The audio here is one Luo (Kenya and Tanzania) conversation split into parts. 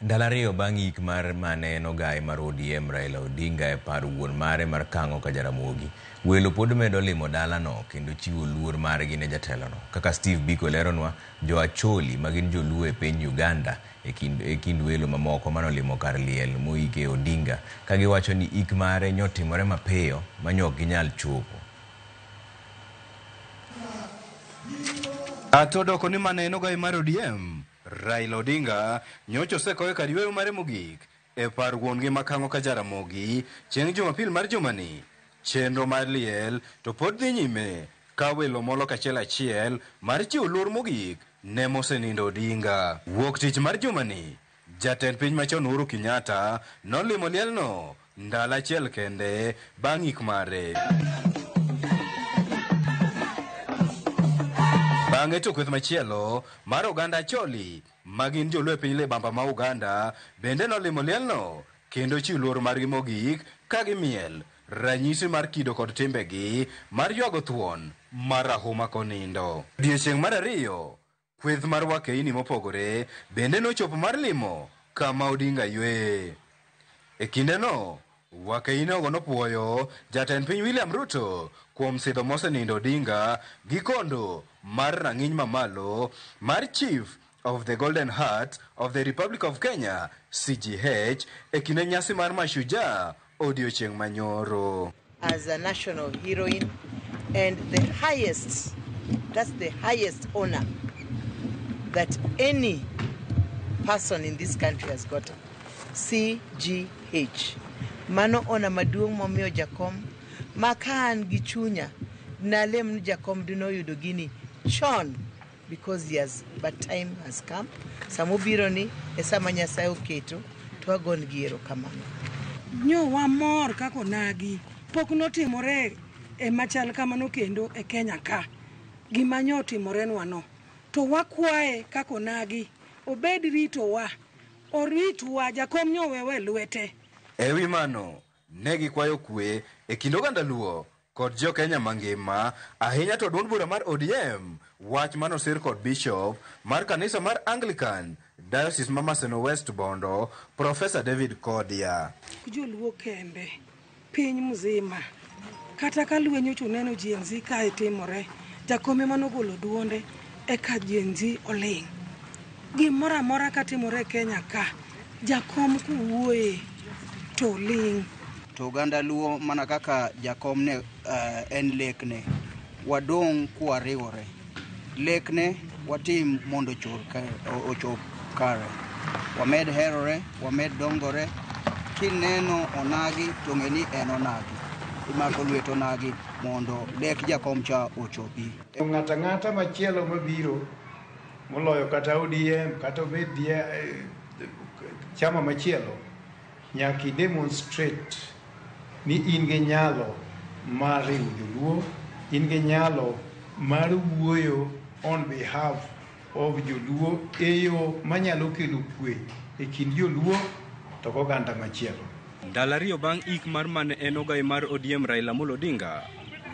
Ndalo ariyo bang' ik mar mane en ogaye mar ODM Raila Odinga e par wuon mare mar Kang'o ka Jaramogi, welo pod medo limo dalano kendo chiwo luor margi ne jatelono. Kaka Steve Biko leronwa, jo Acholi ma gin joluo e piny Uganda e kind, e kind welo mamoko manolimo kar liel moike Odinga ka giwacho ni ik mare nyotimore mapiyo ma nyok ginyal chopo. Ato doko ni mane en ogaye mar ODM Raila Odinga nyocha osekowe kar yweyo mare mogik e par wuon-gi ma Kang'o ka Jaramogi chieng' Jumapil mar jumani. Chenro mar liel to pod dhi nyime ka welo molo kachiel achiel mar chiwo luor mogik ne mosenindo Odinga. Wuok tich mar jumani, jatend piny machon Uhuru Kenyatta nolimo lielno ndalo achiel kende bang' ik mare. Bang'e to kweth machielo mar oganda Acholi ma gin joluo e piny Libamba ma Uganda bende nolimo lielno kendo chiwo luor margi mogik ka gimiel ranyisi mar kido kod timbegi mar ywago thuon mar rahuma konindo. Odiechieng' mar ariyo, kweth mar wakeini mopogore bende nochopo mar limo kama Odinga yweye. E kindeno, wakeini ogo nopuoyo jatend piny William Ruto kuom sidho mosenindo Odinga gi kondo mar rang'iny mamalo mar Chief of the Golden Heart of the Republic of Kenya CGH e kinde nyasi mar Mashujaa odiochieng' manyoro. As a national heroine and the highest, that's the highest honor that any person in this country has gotten. CGH. Mano honor maduong' momiyo jakom ma ka an gi chunya nalem ni jakom dinoyudo gini chon because he has, but time has come. Samobiro ni e sama Nyasaye oketo to wagon gi erokamano. Nyo wamor kaka onagi pok notimore e machal kamano kendo e Kenya ka gima nyo otimorenwa no to wakwaye kaka onagi obed ritowa oritwa jakom nyo owewa e lwete. E wi mano, ne gikwayo kwe e kind oganda Luo kod jo Kenya mangima, ahinya to duond bura mar ODM, wach manosir kod bishop mar kanisa mar Anglican, Diocese ma Maseno West Bondo, Professor David Kodia. Joluo kende piny mzima kata ka lweny ocho neno Gen Z kae timore jakom ema nogolo duonde eka Gen Z oling'. Gimoro amora katimore e Kenya ka jakom kowuoye to ling'. To oganda Luo mana kaka jakom ne en lekne wadong' kwariwore lekne watim mondo ochop kare wamed herore wamed dongore kineno onagi to ng'e ni en onagi imako lwet onagi mondo lek jakom cha ochopi. Ng'ato ang'ata machielo mabiro moloyo kata ODM kata obed chama machielo nyaka i demonstrate ni in gi nyalo mar riwo joluo, in gi nyalo mar wuoyo on behalf of joluo e yo manyalo kelo kwe e kind joluo to goganda machielo. Ndalo ariyo bang' ik mar mane en ogai mar ODM Raila Amolo Odinga,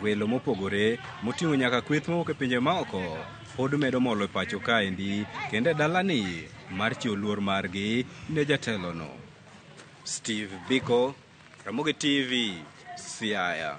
welo mopogore moting'o nyaka kweth mowuok e pinje maoko pod medo molo e pacho kaendi kendo e dalani mar chiwo luor margi ne jatelono. Steve Biko, Ramogi TV, Siaya.